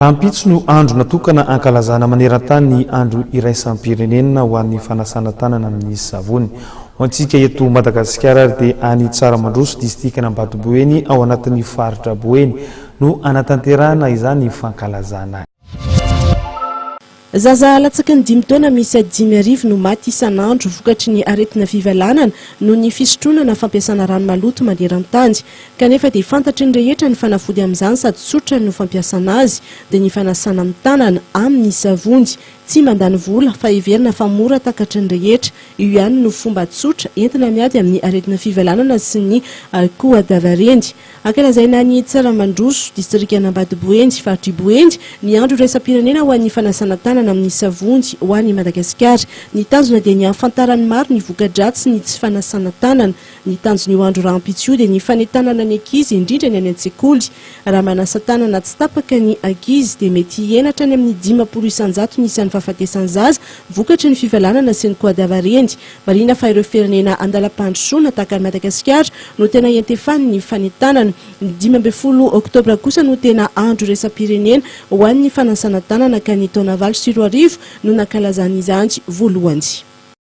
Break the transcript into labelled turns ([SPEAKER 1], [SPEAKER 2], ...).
[SPEAKER 1] Rahampitso no andro natokana hankalazana maneran-tany ny andro iraisam-pirenena ho an'ny fanasana tanana amin'ny savony. Ho antsika eto Madagasikara ary dia any Tsaramandroso, distrikan'Ambatoboeny ao anatin'ny faritra Boeny no hanatanterahana izany fankalazana.
[SPEAKER 2] Zaza latsaky ny dimy taona miisa 5000 no maty isan'andro vokatry ny aretina fivalanana noho ny fisotroana na fampiasana rano maloto maneran-tany. Kanefa dia fantatry ny rehetra ny fanafody amin'izany sady tsotra no fampiasana azy dia ny fanasana ny tanana amin'ny savony. Tsy mandany vola fa heverina fa mora takatry ny rehetra. Io ihany no fomba tsotra entina miady amin'ny aretina fivalanana sy ny kohadavareny. Ankalazaina any Tsaramandroso, distrikan'Ambatoboeny, faritr'i Boeny, ny andro iraisam-pirenena ho an'ny fanasana tanana amin'ny savony ho an'i Madagasikara. Ny tanjona dia ny hahafantaran'ny maro ny voka-dratsy ny tsy fanasana tanana. Ny tanjon'io andro rahampitso io dia ny fanentanana ny ankizy, indrindra ny any an-tsekoly. Raha manasa tanana tsy tapaka ny ankizy dia mety hihena hatrany amin'ny 50% ny isan'ny fahafatesan'ny zaza vokatry ny fivalanana sy ny kohadavareny. Marihina fa ireo firenena andalam-pandrosoana tahaka an'i Madagasikara no tena iantefan'ny fanentanana. Ny 15 oktobra kosa no tena andro iraisam-pirenena ho an'ny fanasana tanana ka ny taona 2008 no nankalazana izany voalohany.